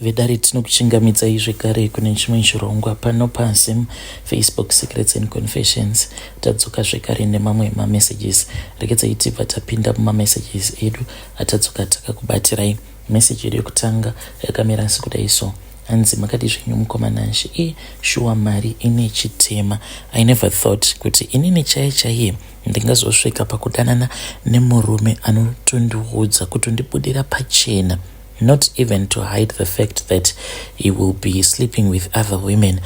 Vedare, tinokuchingamidzai zvekare kune chimwe chirongwa pano paZim Facebook Secrets and Confessions. Tadzoka zvekare nemamwe mamessages. Regedzai tibva tapinda mumamessages edu atadzoka takakubatirai. Message yedu yekutanga yakamira sekudai so. Hanzi, "Makadi zvenyu, mukoma Nashe?" E, shuwa, mari ine chitema. I never thought kuti inini chaiye chaiye ndingazosvika pakudanana nemurume anotondiudza, kutondibudira pachena, not even to hide the fact that he will be sleeping with other women.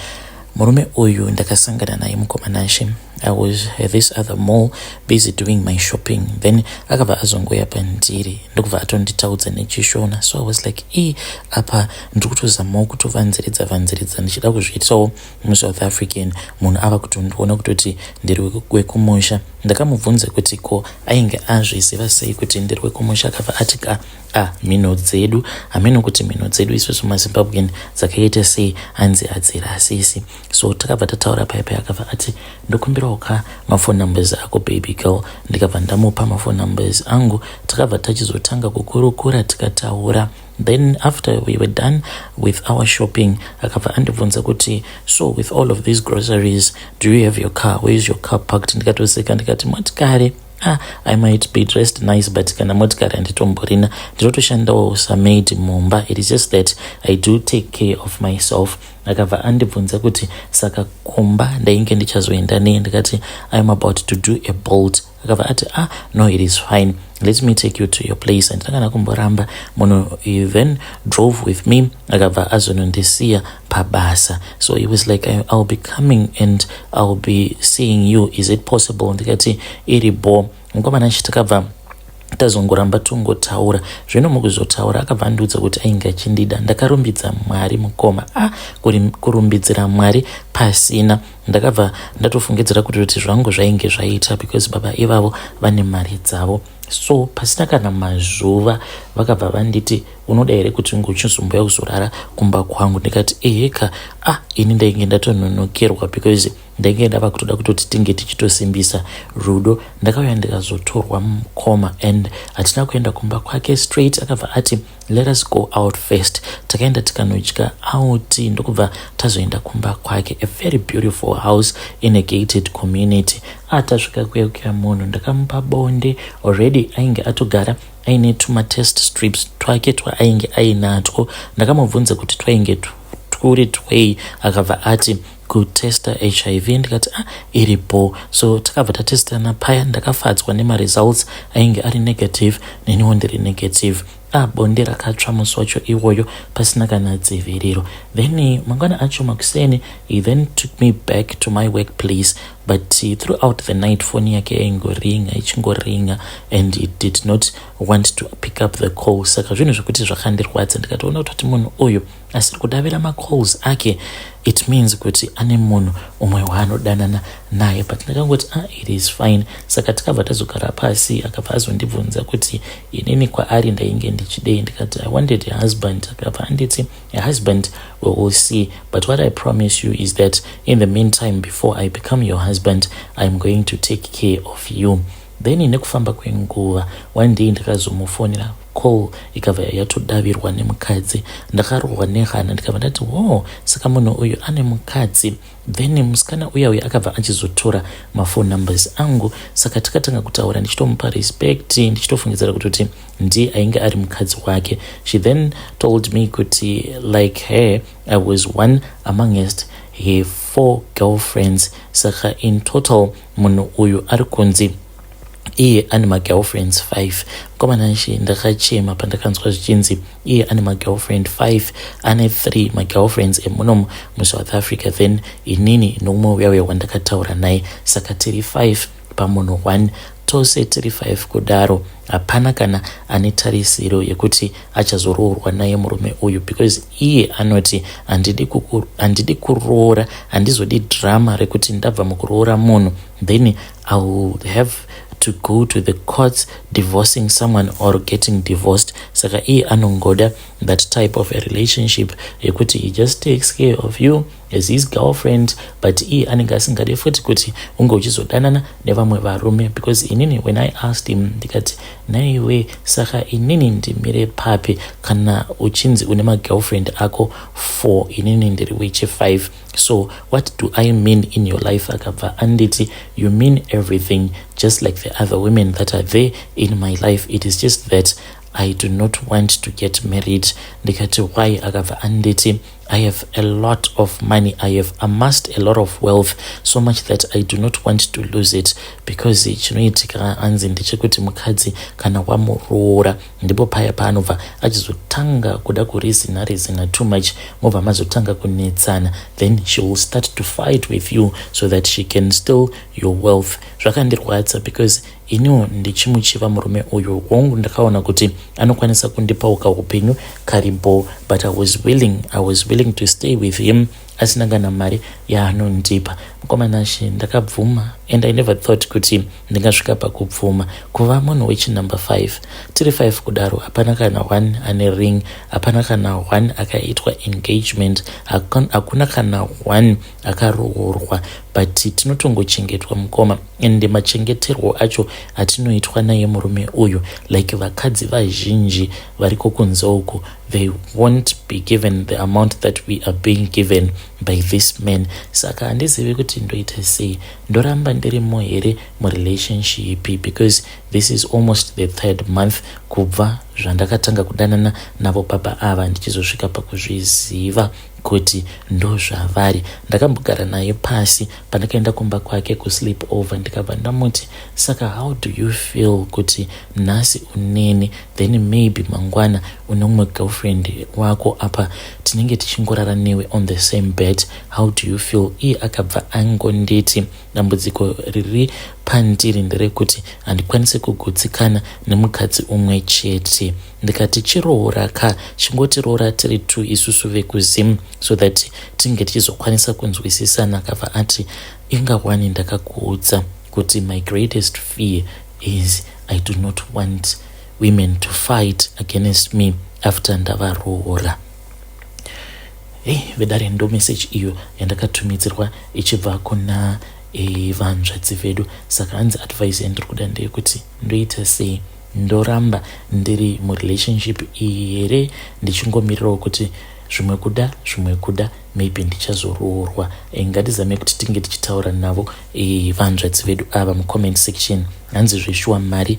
Murume uyu ndakasangana naye, mukoma Nashe. I was at this other mall, busy doing my shopping. Then akabva azongoya pandiri, ndokubva atonditaudza nechiShona. So I was like, "E, apa ndiri kutozamawo kutovanziridza vanziridza, ndichida kuzviitawo muSouth African." Munhu ava kutondiona kutoti ndiri wekumusha. Ndakamubvunza kuti ko ainge azviziva sei kuti ndiri wekumusha. Akabva ati ka, "Ah, mhino dzedu, hameno kuti mhino dzedu isusu maZimbabwean dzakaita sei." Hanzi hadzirasisi. So takabva tataura paipai. Akabva ati, "Ndokumbirawo ka maphone numbers ako, baby girl." Ndikabva ndamupa maphone numbers angu. Takabva tachizotanga kukurukura, tikataura. Then after we were done with our shopping, akabva andibvunza kuti, "So with all of these groceries, do you have your car? Where is your car parked?" Ndikatoseka, ndikati, "Motikari? Ah, I might be dressed nice, but kana motikari handitomborina. Ndinotoshandawo samaid mumba. It is just that I do take care of myself." Akabva andibvunza kuti saka kumba ndainge ndichazoenda nei. Ndikati, "I am about to do a Bolt." Akabva ati, "Ah, no, it is fine, let me take you to your place." Handina kana kumboramba munhu. He then drove with me, akabva azonondisiya pabasa. So he was like, "I'll be coming and I'll be seeing you. Is it possible?" Ndikati, "Iri bo, mukomana." Takabva tazongoramba tongotaura. Zvino mukuzotaura akabva andiudza kuti ainge achindida. Ndakarumbidza Mwari, mukoma. A, kurumbidzira Mwari pasina. Ndakabva ndatofungidzira kuti zvangu zvainge zvaita, because baba ivavo vane mari dzavo. So pasina kana mazuva vakabva vanditi, "Unoda here kuti unge uchizomboya kuzorara kumba kwangu?" Ndikati, "Eheka." Ah, ini ndainge ndatononokerwa because ndainge ndava kutoda kutoti tinge tichitosimbisa rudo. Ndakauya ndikazotorwa, mukoma, and hatina kuenda kumba kwake straight. Akabva ati, "Let us go out first." Takaenda tikanodya out, ndokubva tazoenda kumba kwake, a very beautiful house in a gated community. Atasvika kuya kuya, munhu ndakamupa bonde. Already ainge atogara aine tumatest strips twake twaainge ainatwo. Ndakamubvunza kuti twainge twuri twei. Akabva ati kutesta HIV. Ndikati, "Ah, iripo." So takabva tatestana paya. Ndakafadzwa nemaresults, ainge ari negative, neniwo ndiri negative. Ah, bonde rakatsva musi wacho iwoyo, pasina kana dziviriro. Then mangwana acho makuseni, he then took me back to my workplace, but throughout the night foni yake yaingoringa, ichingoringa, and he did not want to pick up the call. Saka zvinhu zvekuti zvakandirwadza. Ndikatoona kutoti munhu uyu asiri kudavira macalls ake, it means kuti ane munhu umwe waanodanana naye. But ndakangoti, "Ah, it is fine." Saka tikabva tazogara pasi. Akabva azondibvunza kuti inini kwaari ndainge ndichidei. Ndikati, "I wanted a husband." Akabva anditi, "A husband, we will see, but what I promise you is that in the meantime, before I become your husband, I am going to take care of you." Then nekufamba kwenguva, one day ndakazomufonera, call ikabva yatodavirwa nemukadzi. Ndakarohwa nehana. Ndikabva ndati, "Wo, saka munhu uyu ane mukadzi." Then musikana uya uya akabva achizotora maphone numbers angu. Saka takatanga kutaura, ndichitomupa respect, ndichitofungidzira kutoti ndiye ainge ari mukadzi wake. She then told me kuti like her, I was one amongst her four girlfriends. Saka in total munhu uyu ari kunzi iye ane magirlfriends 5. Mukomana, ndakachema pandakanzwa zvichinzi iye ane magirlfriend 5, ane 3 magirlfriends emunomu muSouth Africa, then inini nomumwe uya uya wandakataura naye. Saka tiri 5 pamunhu 1. Tose tiri 5 kudaro, hapana kana ane tarisiro yekuti achazoroorwa naye murume uyu, because iye anoti, "Handidi kuroora, handizodi drama rekuti ndabva mukuroora munhu, then I will have to go to the courts divorcing someone or getting divorced." Saka iye anongoda that type of a relationship yekuti he just takes care of you. as his girlfriend, but iye anenge asingade futi kuti unge uchizodanana nevamwe varume. Because inini, when I asked him, ndikati, "Naiwe, saka inini ndimire papi kana uchinzi une magirlfriend ako 4, inini ndiri wechi 5? So what do I mean in your life?" Akabva anditi, "You mean everything, just like the other women that are there in my life. It is just that I do not want to get married." Ndikati, "Why?" Akabva anditi, "I have a lot of money. I have amassed a lot of wealth, so much that I do not want to lose it, because chinoitika anzi ndechekuti mukadzi kana wamuroora, ndipo paya paanobva achizotanga kuda kurizina rizina too much, mobva mazotanga kunetsana. Then she will start to fight with you so that she can steal your wealth." Zvakandirwadza because iniwo ndichimuchiva murume uyu. Hongu, ndakaona kuti anokwanisa kundipawo kaupenyu karibo, but I was willing to stay with him asina kana mari yaanondipa. Mukomanashe, ndakabvuma and I never thought kuti ndingasvika pakubvuma kuva munhu wechinumber 5. Tiri 5 kudaro, hapana kana one ane ring, hapana kana one akaitwa engagement, hakuna kana one akaroorwa, but tinotongochengetwa, mukoma. Ende machengeterwo acho atinoitwa naye murume uyu, like vakadzi vazhinji variko kunze uku, they won't be given the amount that we are being given by this man. Saka handizivi kuti ndoita sei. Ndoramba ndirimo here murelationship? Because this is almost the third month kubva zvandakatanga kudanana navo baba ava, ndichizosvika pakuzviziva kuti ndo zvavari. Ndakambogara naye pasi pandakaenda kumba kwake kusleep over, ndikabva ndamuti, "Saka how do you feel kuti nhasi uneni, then maybe mangwana une mumwe girlfriend wako, apa tinenge tichingorara newe on the same bed? How do you feel?" Iye akabva angonditi, "Dambudziko riri pandiri nderekuti handikwanisi kugutsikana nemukadzi umwe chete." Ndikati, "Chiroora ka, chingotiroora tiri two isusu vekuZim, so that tinge tichizokwanisa kunzwisisana." Akabva ati, "Ingawani ndakakuudza kuti my greatest fear is I do not want women to fight against me after ndavaroora." Hei vedare, ndo message iyo yandakatumidzirwa ichibva kuna vanzvadzi vedu. Saka hanzi advice yandiri kuda ndeyekuti ndoita sei? Ndoramba ndiri murelationship iyi here, ndichingomirirawo kuti zvimwe kuda maybe ndichazoroorwa? Ngatizame kuti tinge tichitaura navo vanzvadzi vedu ava mucomment section. Hanzi zveshuwa, mari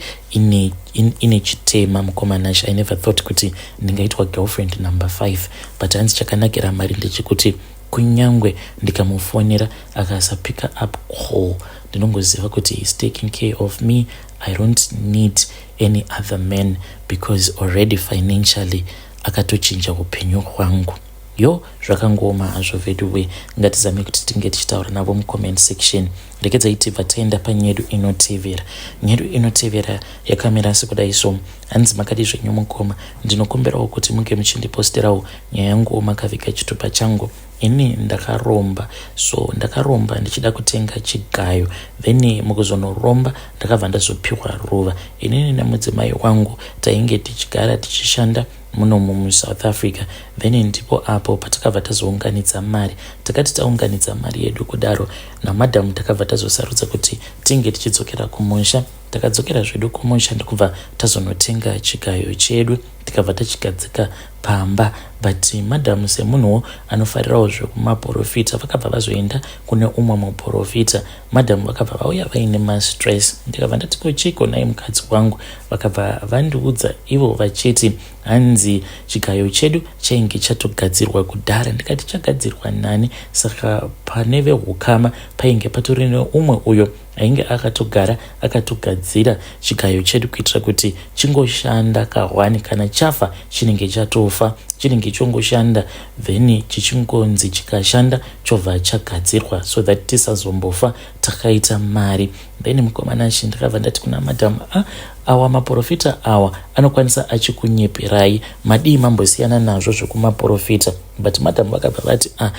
ine chitema. Mukomanash, I never thought kuti ndingaitwa girlfriend number 5, but hanzi chakanakira mari ndechekuti kunyangwe ndikamufonera akasapicka up call, ndinongoziva kuti he's taking care of me. I don't need any other man because already financially akatochinja upenyu hwangu. Yo, zvakangooma hazvo veduwe. Ngatizame kuti tinge tichitaura navo mucomment section. Rekedzai tibva taenda panyedu inotevera. Nyedu inotevera yakamira sekudai so. Hanzi, "Makadi zvenyu mukoma? Ndinokumbirawo kuti munge muchindiposterawo nyaya yangu makaviga chitupa changu. Ini ndakaromba, so ndakaromba ndichida kutenga chigayo. Then mukuzonoromba ndakabva ndazopiwa ruva. Inini nemudzimai wangu tainge tichigara tichishanda munomu muSouth Africa. Then ndipo apo patakabva tazounganidza mari. Takati taunganidza mari yedu kudaro namadhamu, takabva tazosarudza kuti tinge tichidzokera kumusha. Takadzokera zvedu kumusha, ndikubva tazonotenga chigayo chedu, tikabva tachigadzika pamba. But madhamu, semunhuwo anofarirawo zvekumaprofita, vakabva vazoenda kune umwe muprofita. Madhamu vakabva vauya vaine mastress. Ndikabva ndati, 'Ko chiko nai mukadzi wangu?' Vakabva vandiudza ivo vachiti hanzi chigayo chedu chainge chatogadzirwa kudhara. Ndikati, 'Chagadzirwa nani?' Saka pane veukama painge patori neumwe uyo ainge akatogara akatogadzira chigayo chedu kuitira kuti chingoshanda kahwani. Kana chafa, chinenge chatofa, chinenge chongoshanda, then chichingonzi chikashanda chobva chagadzirwa so that tisazombofa takaita mari." Then mukomanachi, ndakabva ndati kuna madhamu, "A ah, awa maprofita awa anokwanisa achikunyeperai. Madii mambosiyana nazvo zvekumaprofita?" But madhamu vakabva vati, "Ah,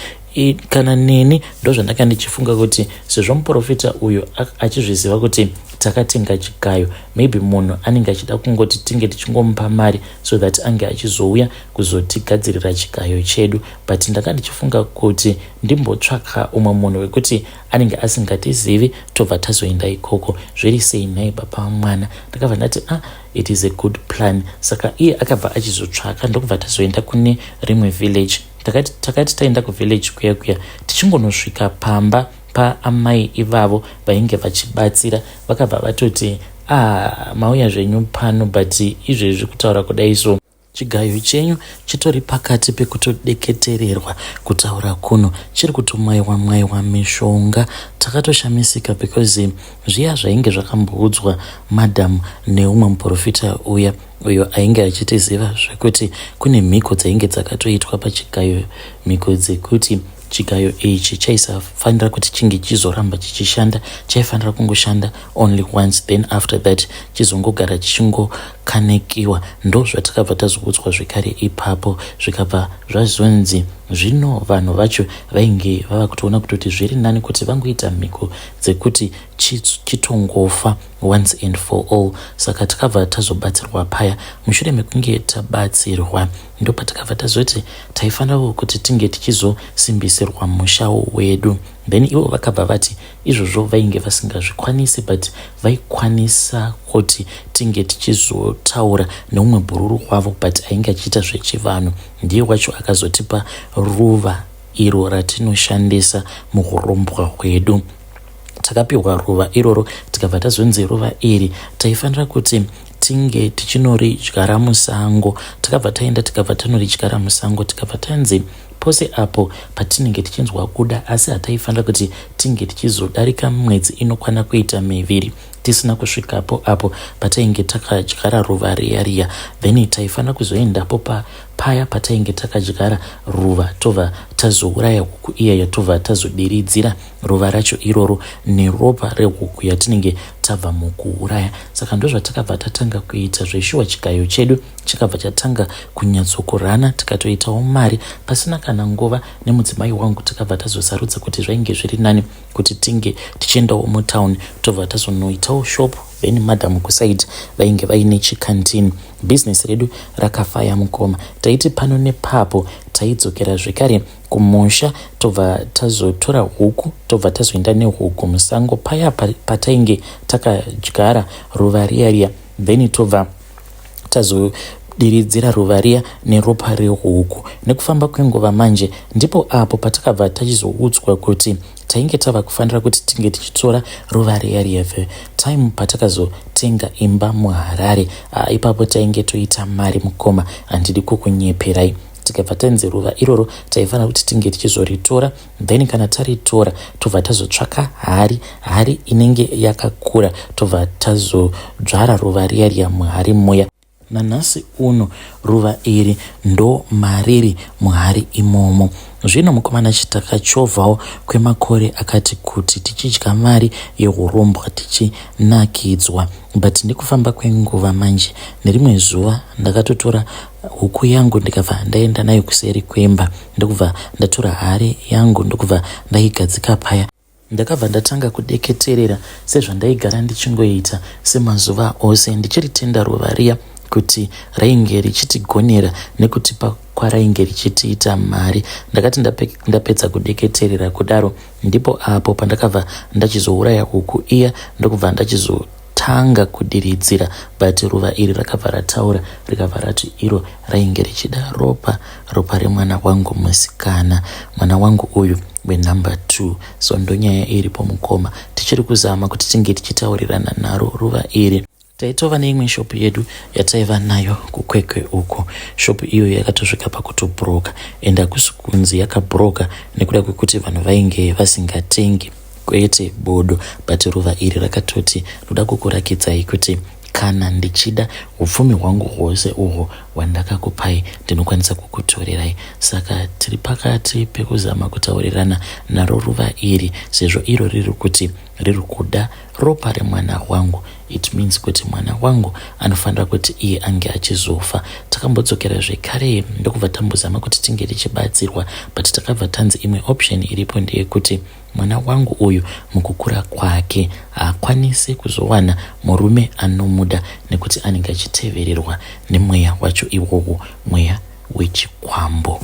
kana neni ndo zvandanga ndichifunga kuti sezvo muprofita uyu achizviziva kuti Takatenga chigayo, maybe munhu anenge achida kungoti tinge tichingomupa mari so that ange achizouya kuzotigadzirira chigayo chedu, but ndanga ndichifunga kuti ndimbotsvaka umwe munhu wekuti anenge asingatizivi, tobva tazoenda ikoko. Zviri sei nhai baba vamwana? Ndakabva ndati, "Ah, it is a good plan." Saka iye akabva achizotsvaka, ndokubva tazoenda kune rimwe village. Takati taenda kuvillage kuya kuya, tichingonosvika pamba paamai ivavo vainge vachibatsira, vakabva vatoti, "Ah, mauya zvenyu pano, but izvezvi kutaura kudai so, chigayo chenyu chitori pakati pekutodeketererwa. Kutaura kuno chiri kutomwayiwa mwayiwa mishonga." Takatoshamisika because zviya zvainge zvakamboudzwa madhamu neumwe muprofita uya, uyo ainge achitiziva, zvekuti kune mhiko dzainge dzakatoitwa pachigayo, mhiko dzekuti chigayo ichi chaisafanira kuti chinge chizoramba chichishanda, chaifanira kungoshanda only once, then after that chizongogara chichingokanekiwa. Ndo zvatakabva tazoudzwa zvekare ipapo. Zvikabva zvazonzi zvino vanhu vacho vainge vava kutoona kutoti zviri nani kuti vangoita mhiko dzekuti chitongofa once and for all. Saka takabva tazobatsirwa paya. Mushure mekunge tabatsirwa, ndopatakabva tazoti taifanirawo kuti tinge tichizosimbisirwa musha wedu. Then ivo vakabva vati izvozvo vainge vasingazvikwanisi, but vaikwanisa kuti tinge tichizotaura neumwe bhururu wavo, but ainge achiita zvechivanhu. Ndiye wacho akazotipa ruva iro ratinoshandisa muurombwa hwedu. Takapiwa ruva iroro, tikabva tazonzi ruva iri taifanira kuti tinge tichinoridyara musango. Takabva taenda, tikabva tanoridyara musango. Tikabva tanzi pose apo patinenge tichinzwa kuda, asi hataifanira kuti tinge tichizodarika mwedzi inokwana kuita 2 tisina kusvikapo apo patainge takadyara ruva riya riya. Then taifanira kuzoendapo paya patainge takadyara ruva, tobva tazouraya huku iyaya, tobva tazodiridzira ruva racho iroro neropa rehuku yatinenge tabva mukuuraya. Saka ndozvatakabva tatanga kuita. Zveshuwa, chigayo chedu chikabva chatanga kunyatsokurana, tikatoitawo mari pasina kana nguva. Nemudzimai wangu takabva tazosarudza kuti zvainge zviri nani kuti tinge tichiendawo mutauni, tobva tazonoitawo shop. Then madam kuside vainge vaine chikantini. Bhizinesi redu rakafaya mukoma. Taiti pano nepapo taidzokera zvekare kumusha, tobva tazotora huku, tobva tazoenda nehuku musango paya patainge takadyara ruva riya riya, then tobva tazodiridzira ruva riya neropa rehuku. Nekufamba kwenguva manje, ndipo apo patakabva tachizoudzwa kuti tainge tava kufanira kuti tinge tichitora ruva riya riya the time patakazotenga imba muHarare. Ipapo tainge toita mari mukoma, handidi kukunyeperai. Tikabva tanzi ruva iroro taifanira kuti tinge tichizoritora, then kana taritora, tobva tazotsvaka hari, hari inenge yakakura, tobva tazodzvara ruva riya riya muhari muya. Nanhasi uno ruva iri ndo mariri muhari imomo. Zvino mukomana, chitakachovhawo kwemakore akati kuti tichidya mari yeurombwa, tichinakidzwa, but nekufamba kwenguva manje, nerimwe zuva ndakatotora huku yangu, ndikabva ndaenda nayo kuseri kwemba, ndokubva ndatora hari yangu, ndokubva ndaigadzika paya. Ndakabva ndatanga kudeketerera sezvandaigara ndichingoita semazuva ose, ndichiritenda ruva riya kuti rainge richitigonera nekutipa kwarainge richitiita mari. Ndakati ndapedza kudeketerera kudaro, ndipo apo pandakabva ndachizouraya huku iya, ndokubva ndachizotanga kudiridzira, but ruva iri rakabva rataura, rikabva rati iro rainge richida ropa, ropa remwana wangu musikana, mwana wangu uyu wenumber 2. So ndonyaya iripo mukoma. Tichiri kuzama kuti tinge tichitaurirana naro ruva iri. Taitova neimwe shopu yedu yataiva nayo kuKwekwe uko. Shopu iyoyo yakatosvika pakutobhuroka, and hakusi kunzi yakabhuroka nekuda kwekuti vanhu vainge vasingatengi, kwete bodo, but ruva iri rakatoti, "Ndoda kukurakidzai kuti kana ndichida upfumi hwangu hwose uhwo hwandakakupai, ndinokwanisa kukutorerai." Saka tiri pakati pekuzama kutaurirana naro ruva iri, sezvo iro riri kuti riri kuda ropa remwana wangu. It means kuti mwana wangu anofanira kuti iye ange achizofa. Takambodzokera zvekare ndokubva tambozama kuti tinge tichibatsirwa but takabva tanzi imwe option iripo ndeyekuti mwana wangu uyu mukukura kwake haakwanisi kuzowana murume anomuda nekuti anenge achitevererwa nemweya wacho iwowo, mweya wechikwambo.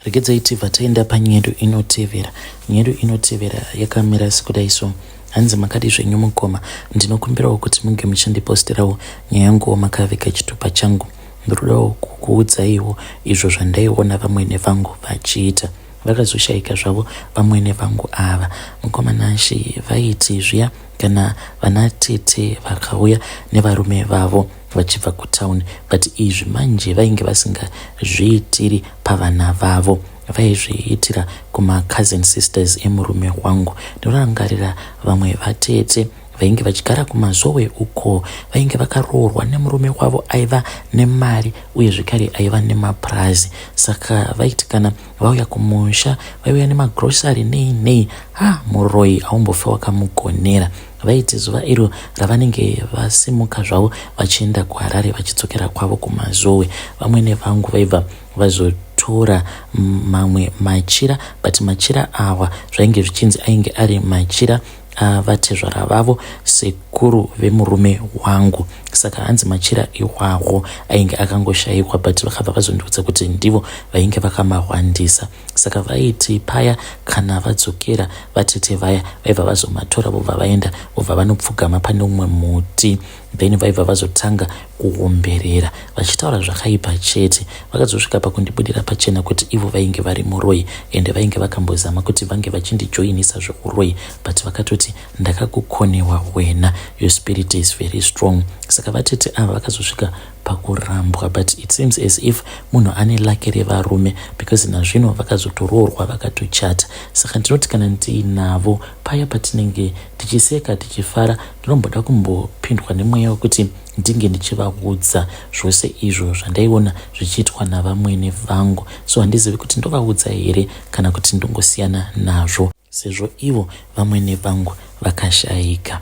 Regedzai tibva taenda panyedu inotevera. Nyedu inotevera yakamira sekudai so. Hanzi makadi zvenyu mukoma, ndinokumbirawo kuti munge muchindiposterawo nyaya yanguwo makaviga chitupa changu. Ndinodawo kukuudzaiwo izvo zvandaiona vamwene vangu vachiita. Vakazoshaika zvavo vamwene vangu ava. Mukoma Nashy vaiti zviya kana vanatete vakauya nevarume vavo vachibva kutown but izvi manje vainge vasingazviitiri pavana vavo vaizviitira kumacousin sisters emurume wangu. Ndinorangarira vamwe vatete vainge vachigara kuMazowe uko vainge vakaroorwa nemurume wavo aiva nemari uye zvekare aiva nemapurazi saka vaiti kana vauya kumusha vaiuya nemagrocery nei nei ha muroyi haumbofe wakamugonera. Vaiti zuva iro ravanenge vasimuka zvavo vachienda kuHarare vachidzokera kwavo kuMazowe vamwene vangu vaibva vazotora mamwe machira but machira awa zvainge zvichinzi ainge ari machira avatezvara vavo sekuru vemurume wangu saka hanzi machira iwawo ainge akangoshaikwa but vakabva vazondiudza kuti ndivo vainge vakamahwandisa. Saka vaiti paya kana vadzokera vatete vaya vaibva vazomatora vobva vaenda vobva vanopfugama pane umwe muti then vaibva vazotanga kuomberera vachitaura zvakaipa chete. Vakazosvika pakundibudira pachena kuti ivo vainge vari muroyi ende vainge vakambozama kuti vange vachindijoinisa zveuroyi but vakatoti ndakakukonewa wena your spirit is very strong. Saka vatete ava vakazosvika pakurambwa but it seems as if munhu ane lucky revarume because nazvino vakazotoroorwa vakatochata. Saka ndinoti kana ndiinavo paya patinenge tichiseka tichifara ndinomboda kumbopindwa nemweya wekuti ndinge ndichivaudza zvose izvo zvandaiona zvichiitwa navamwene vangu so handizivi kuti ndovaudza here kana kuti ndongosiyana nazvo sezvo ivo vamwene vangu vakashaika.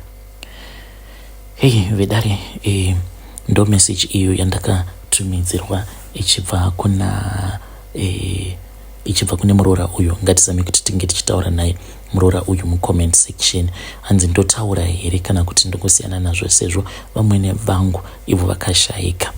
Hey vedare eh, ndo message iyo yandakatumidzirwa ichibva kuna eh, ichibva kune muroora uyu. Ngatizame kuti tinge tichitaura naye muroora uyu mucomment section. Hanzi ndotaura here kana kuti ndongosiyana nazvo sezvo vamwene vangu ivo vakashaika.